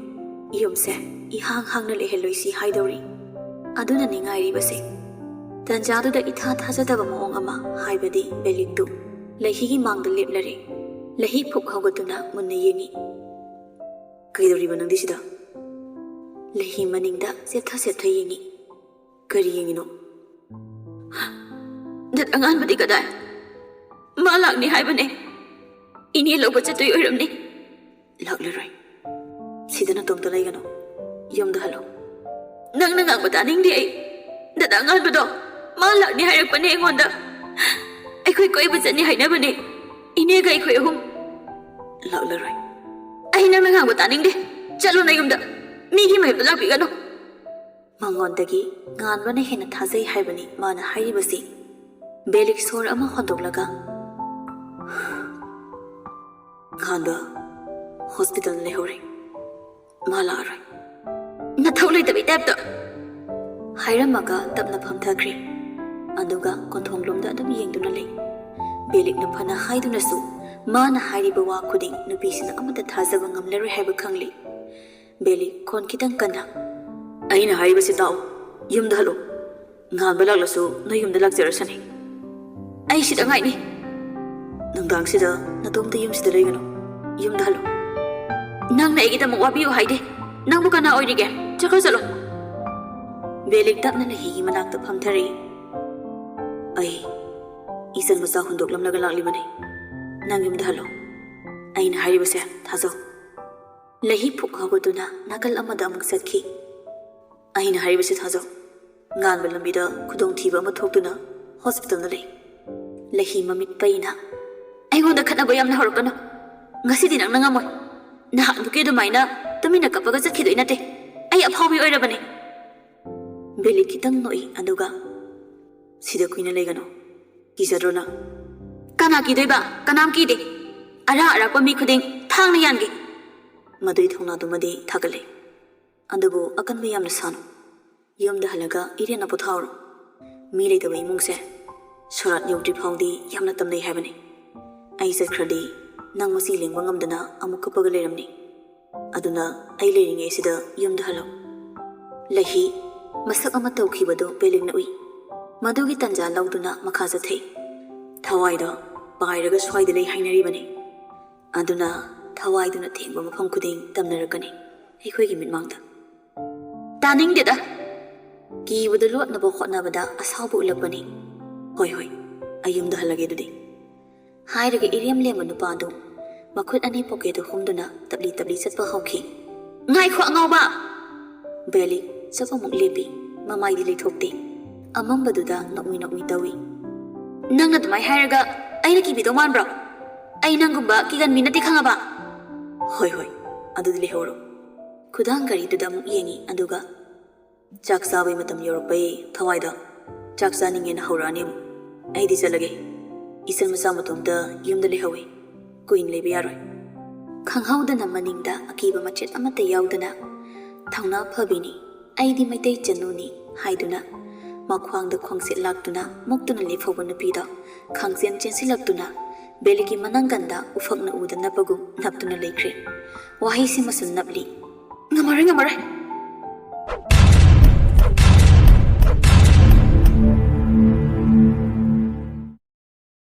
ꯌꯨꯝꯁꯦ ꯏꯍꯥꯡ ꯍꯥꯡꯅ ꯂꯩꯍꯜꯂꯣꯏꯁꯤ ꯍꯥꯏꯗꯧꯔꯤ꯫ ꯑꯗꯨꯅꯅꯤ ꯉꯥꯏꯔꯤꯕꯁꯦ꯫ ꯇꯟꯖꯥꯗꯨꯗ ꯏꯊꯥ ꯊꯥꯖꯗꯕ ꯃꯑꯣꯡ ꯑꯃ, ꯍꯥꯏꯕꯗꯤ ꯕꯦꯂꯤꯛꯇꯨ ꯂꯩꯍꯤꯒꯤ ꯃꯥꯡꯗ ꯂꯦꯞꯂꯔꯦ꯫ ꯂꯩꯍꯤ ꯐꯨꯛ ꯍꯧꯒꯠꯇꯨꯅ ꯃꯨꯟꯅ ꯌꯦꯡꯏ꯫ "ꯀꯩꯗꯧꯔꯤꯕ ꯅꯪꯗꯤ ꯁꯤꯗ?" ꯂꯩꯍꯤ ꯃꯅꯤꯡꯗ ꯆꯦꯞꯊ ꯆꯦꯞꯊ ꯌꯦꯡꯏ꯫ "ꯀꯔꯤ ꯌꯦꯡꯉꯤꯅꯣ?" "ꯗꯠ ꯑꯉꯥꯟꯕꯗꯤ ꯀꯗꯥꯏ? ꯃꯥ ꯂꯥꯛꯅꯤ ꯍꯥꯏꯕꯅꯦ꯫ ꯏꯅꯦ ꯂꯧꯕ ꯆꯠꯇꯣꯏ ꯑꯣꯏꯔꯝꯅꯤ꯫" "ꯂꯥꯛꯂꯔꯣꯏ꯫ ꯁꯤꯗ ꯅꯇꯣꯝꯇ ꯂꯩꯒꯅꯨ꯫ ꯌꯨꯝꯗ ꯍꯜꯂꯣ꯫" "ꯅꯪꯅ ꯉꯥꯡꯕ ꯇꯥꯅꯤꯡꯗꯦ ꯑꯩ꯫ ꯗꯗꯥ ꯑꯉꯥꯟꯕꯗꯣ ꯃꯥ ꯂꯥꯛꯅꯤ ꯍꯥꯏꯔꯛꯄꯅꯦ ꯑꯩꯉꯣꯟꯗ꯫ ꯑꯩꯈꯣꯏ ꯀꯣꯏꯕ ꯆꯠꯅꯤ ꯍꯥꯏꯅꯕꯅꯦ, ꯏꯅꯦꯒ ꯑꯩꯈꯣꯏ ꯑꯍꯨꯝ꯫" "ꯂꯥꯛꯂꯔꯣꯏ꯫" "ꯑꯩ ꯅꯪꯅ ꯉꯥꯡꯕ ꯇꯥꯅꯤꯡꯗꯦ꯫ ꯆꯠꯂꯣ ꯅꯌꯨꯝꯗ꯫ ꯃꯤꯒꯤ ꯃꯌꯨꯝꯗ ꯂꯥꯛꯄꯤꯒꯅꯨ꯫" ꯃꯉꯣꯟꯗꯒꯤ ꯉꯥꯟꯕꯅ ꯍꯦꯟꯅ ꯊꯥꯖꯩ ꯍꯥꯏꯕꯅꯤ ꯃꯥꯅ ꯍꯥꯏꯔꯤꯕꯁꯤ꯫ ꯕꯦꯂꯤꯛ ꯁꯣꯔ ꯑꯃ ꯍꯣꯟꯗꯣꯛꯂꯒ, "ꯉꯥꯟꯕ ꯍꯣꯁꯄꯤꯇꯥꯜꯗ ꯂꯩꯍꯧꯔꯦ꯫ ꯃꯥ ꯂꯥꯛꯑꯔꯣꯏ꯫" "ꯅꯊꯧ ꯂꯩꯇꯕꯩ ꯇꯥꯏꯞꯇ!" ꯍꯥꯏꯔꯝꯃꯒ ꯇꯞꯅ ꯐꯝꯊꯈ꯭ꯔꯦ꯫ ꯑꯗꯨꯒ ꯀꯣꯟꯊꯣꯡꯂꯣꯝꯗ ꯑꯗꯨꯝ ꯌꯦꯡꯗꯨꯅ ꯂꯩ꯫ ꯕꯦꯂꯤꯛꯅ ꯐꯅ ꯍꯥꯏꯗꯨꯅꯁꯨ ꯃꯥꯅ ꯍꯥꯏꯔꯤꯕ ꯋꯥ ꯈꯨꯗꯤꯡ ꯅꯨꯄꯤꯁꯤꯅ ꯑꯃꯠꯇ ꯊꯥꯖꯕ ꯉꯝꯂꯔꯣꯏ ꯍꯥꯏꯕ ꯈꯪꯂꯤ꯫ ꯕꯦꯂꯤꯛ ꯈꯣꯟ ꯈꯤꯇꯪ ꯀꯟꯅ, "ꯑꯩꯅ ꯍꯥꯏꯔꯤꯕꯁꯤ ꯇꯥꯎ꯫ ꯌꯨꯝꯗ ꯍꯜꯂꯣ꯫ ꯉꯥꯟꯕ ꯂꯥꯛꯂꯁꯨ ꯅꯣꯏ ꯌꯨꯝꯗ ꯂꯥꯛꯆꯔꯁꯅꯤ꯫" "ꯑꯩ ꯁꯤꯗ ꯉꯥꯏꯅꯤ꯫" "ꯅꯨꯡꯗꯥꯡꯁꯤꯗ ꯅꯇꯣꯝꯇ ꯌꯨꯝꯁꯤꯗ ꯂꯩꯒꯅꯨ꯫ ꯌꯨꯝꯗ ꯍꯜꯂꯣ꯫" "ꯅꯪꯅ ꯑꯩꯒꯤꯗꯃꯛ ꯋꯥꯕꯤꯌꯨ ꯍꯥꯏꯗꯦ꯫ ꯅꯪꯕꯨ ꯀꯅꯥ ꯑꯣꯏꯔꯤꯒꯦ? ꯆꯠꯈ꯭ꯔꯣ, ꯆꯠꯂꯣ꯫" ꯕꯦꯂꯤꯛ ꯇꯞꯅ ꯂꯩꯍꯤꯒꯤ ꯃꯅꯥꯛꯇ ꯐꯝꯊꯔꯛꯏ꯫ "ꯑꯩ ꯏꯆꯟ ꯃꯆꯥ ꯍꯨꯟꯗꯣꯛꯂꯝꯂꯒ ꯂꯥꯛꯂꯤꯕꯅꯤ꯫ ꯅꯪ ꯌꯨꯝꯗ ꯍꯜꯂꯣ꯫ ꯑꯩꯅ ꯍꯥꯏꯔꯤꯕꯁꯦ ꯊꯥꯖꯧ꯫" ꯂꯩꯍꯤ ꯐꯨꯛ ꯍꯧꯒꯠꯇꯨꯅ ꯅꯥꯀꯜ ꯑꯃꯗ ꯑꯃꯨꯛ ꯆꯠꯈꯤ꯫ "ꯑꯩꯅ ꯍꯥꯏꯔꯤꯕꯁꯤ ꯊꯥꯖꯧ꯫ ꯉꯥꯟꯕ ꯂꯝꯕꯤꯗ ꯈꯨꯗꯣꯡꯊꯤꯕ ꯑꯃ ꯊꯣꯛꯇꯨꯅ ꯍꯣꯁꯄꯤꯇꯥꯜꯗ ꯂꯩ꯫" ꯂꯩꯍꯤ ꯃꯃꯤꯠ ꯄꯩꯅ, "ꯑꯩꯉꯣꯟꯗ ꯈꯠꯅꯕ ꯌꯥꯝꯅ ꯍꯧꯔꯛꯀꯅꯨ꯫ ꯉꯁꯤꯗꯤ ꯅꯪꯅ ꯉꯝꯃꯣꯏ꯫ ꯅꯍꯥꯟꯃꯨꯛꯀꯤ ꯑꯗꯨꯃꯥꯏꯅ ꯇꯨꯃꯤꯟꯅ ꯀꯞꯄꯒ ꯆꯠꯈꯤꯗꯣꯏ ꯅꯠꯇꯦ꯫ ꯑꯩ ꯑꯐꯥꯎꯕꯤ ꯑꯣꯏꯔꯕꯅꯦ꯫" ꯕꯦꯂꯤ ꯈꯤꯇꯪ ꯅꯣꯛꯏ, ꯑꯗꯨꯒ, "ꯁꯤꯗ ꯀꯨꯏꯅ ꯂꯩꯒꯅꯨ꯫ ꯀꯤꯖꯗ꯭ꯔꯣ ꯅꯪ?" "ꯀꯅꯥ ꯀꯤꯗꯣꯏꯕ? ꯀꯅꯥꯝ ꯀꯤꯗꯦ꯫ ꯑꯔꯥꯛ ꯑꯔꯥꯛꯄ ꯃꯤ ꯈꯨꯗꯤꯡ ꯊꯥꯡꯅ ꯌꯥꯟꯒꯦ꯫" ꯃꯗꯨꯒꯤ ꯊꯧꯅꯥꯗꯨꯃꯗꯤ ꯊꯥꯒꯠꯂꯦ꯫ ꯑꯗꯨꯕꯨ ꯑꯀꯟꯕ ꯌꯥꯝꯅ ꯁꯥꯅꯨ꯫ ꯌꯨꯝꯗ ꯍꯜꯂꯒ ꯏꯔꯦꯟꯅ ꯄꯣꯊꯥꯎꯔꯣ꯫ ꯃꯤ ꯂꯩꯇꯕ ꯏꯃꯨꯡꯁꯦ ꯁꯣꯔꯥꯠ ꯌꯧꯗ꯭ꯔꯤ ꯐꯥꯎꯗꯤ ꯌꯥꯝꯅ ꯇꯝꯅꯩ ꯍꯥꯏꯕꯅꯤ꯫ ꯑꯩ ꯆꯠꯈ꯭ꯔꯗꯤ ꯅꯪ ꯃꯁꯤ ꯂꯦꯡꯕ ꯉꯝꯗꯅ ꯑꯃꯨꯛ ꯀꯞꯄꯒ ꯂꯩꯔꯝꯅꯤ꯫ ꯑꯗꯨꯅ ꯑꯩ ꯂꯩꯔꯤꯉꯩꯁꯤꯗ ꯌꯨꯝꯗ ꯍꯜꯂꯣ꯫ ꯂꯩꯍꯤ ꯃꯁꯛ ꯑꯃ ꯇꯧꯈꯤꯕꯗꯨ ꯕꯦꯂꯤꯛꯅ ꯎꯏ꯫ ꯃꯗꯨꯒꯤ ꯇꯟꯖꯥ ꯂꯧꯗꯨꯅ ꯃꯈꯥ ꯆꯠꯊꯩ꯫ ꯊꯋꯥꯏꯗꯣ ꯄꯥꯏꯔꯒ ꯁ꯭ꯋꯥꯏꯗ ꯂꯩ ꯍꯥꯏꯅꯔꯤꯕꯅꯤ꯫ ꯑꯗꯨꯅ ꯊꯋꯥꯏꯗꯨꯅ ꯊꯦꯡꯕ ꯃꯐꯝ ꯈꯨꯗꯤꯡ ꯇꯝꯅꯔꯛꯀꯅꯤ ꯑꯩꯈꯣꯏꯒꯤ ꯃꯤꯠꯃꯥꯡꯗ꯫ ꯇꯥꯅꯤꯡꯗꯦꯗ꯫ ꯀꯤꯕꯗꯨ ꯂꯣꯠꯅꯕ ꯍꯣꯠꯅꯕꯗ ꯑꯁꯥꯎꯕ ꯎꯠꯂꯛꯄꯅꯤ꯫ ꯍꯣꯏ, ꯍꯣꯏ, ꯑꯩ ꯌꯨꯝꯗ ꯍꯜꯂꯒꯦ ꯑꯗꯨꯗꯤ꯫ ꯍꯥꯏꯔꯒ ꯏꯔꯦꯝ ꯂꯦꯝꯕ ꯅꯨꯄꯥꯗꯨ ꯃꯈꯨꯠ ꯑꯅꯤ ꯄꯣꯀꯦꯠꯇ ꯍꯨꯝꯗꯨꯅ ꯇꯞꯂꯤ ꯇꯞꯂꯤ ꯆꯠꯄ ꯍꯧꯈꯤ꯫ ꯉꯥꯏꯈꯣ ꯑꯉꯥꯎꯕ! ꯕꯦꯂꯤ ꯆꯠꯄꯃꯨꯛ ꯂꯦꯞꯄꯤ, ꯃꯃꯥꯏꯗꯤ ꯂꯩꯊꯣꯛꯇꯦ꯫ ꯑꯃꯝꯕꯗꯨꯗ ꯅꯣꯛꯃꯤ ꯅꯣꯛꯃꯤ ꯇꯧꯏ꯫ ꯅꯪꯅ ꯑꯗꯨꯃꯥꯏ ꯍꯥꯏꯔꯒ ꯑꯩꯅ ꯀꯤꯕꯤꯗꯧ ꯃꯥꯟꯕ꯭ꯔꯣ? ꯑꯩ ꯅꯪꯒꯨꯝꯕ ꯀꯤꯒꯟꯕꯤ ꯅꯠꯇꯦ ꯈꯪꯉꯕ? ꯍꯣꯏ, ꯍꯣꯏ, ꯑꯗꯨꯗꯤ ꯂꯩꯍꯧꯔꯣ꯫ ꯈꯨꯗꯥꯡ ꯒꯥꯔꯤꯗꯨꯗ ꯑꯃꯨꯛ ꯌꯦꯡꯉꯤ, ꯑꯗꯨꯒ ꯆꯥꯛ ꯆꯥꯕꯩ ꯃꯇꯝ ꯌꯧꯔꯛꯄꯩ ꯊꯋꯥꯏꯗ ꯆꯥꯛ ꯆꯥꯅꯤꯡꯉꯦꯅ ꯍꯧꯔꯛꯑꯅꯤ ꯑꯃꯨꯛ꯫ ꯑꯩꯗꯤ ꯆꯠꯂꯒꯦ꯫ ꯏꯆꯟ ꯃꯆꯥ ꯃꯇꯣꯝꯇ ꯌꯨꯝꯗ ꯂꯩꯍꯧꯋꯤ꯫ ꯀꯨꯏꯅ ꯂꯩꯕ ꯌꯥꯔꯣꯏ꯫ ꯈꯪꯍꯧꯗꯅ ꯃꯅꯤꯡꯗ ꯑꯀꯤꯕ ꯃꯆꯦꯠ ꯑꯃꯠꯇ ꯌꯥꯎꯗꯅ ꯊꯧꯅꯥ ꯐꯕꯤꯅꯤ, ꯑꯩꯗꯤ ꯃꯩꯇꯩ ꯆꯅꯨꯅꯤ ꯍꯥꯏꯗꯨꯅ ꯃꯈ꯭ꯋꯥꯡꯗ ꯈꯣꯡꯆꯦꯠ ꯂꯥꯛꯇꯨꯅ ꯃꯨꯛꯇꯨꯅ ꯂꯦꯞꯍꯧꯕ ꯅꯨꯄꯤꯗꯣ ꯈꯪꯆꯦꯟ ꯆꯦꯟꯁꯤꯜꯂꯛꯇꯨꯅ ꯕꯦꯂꯤꯒꯤ ꯃꯅꯪꯒꯟꯗ ꯎꯐꯛꯅ ꯎꯗ ꯅꯞꯄꯒꯨꯝ ꯅꯞꯇꯨꯅ ꯂꯩꯈ꯭ꯔꯦ꯫ ꯋꯥꯍꯩꯁꯤꯃꯁꯨ ꯅꯞꯂꯤ꯫ ꯉꯝꯃꯔꯣꯏ, ꯉꯝꯃꯔꯣꯏ꯫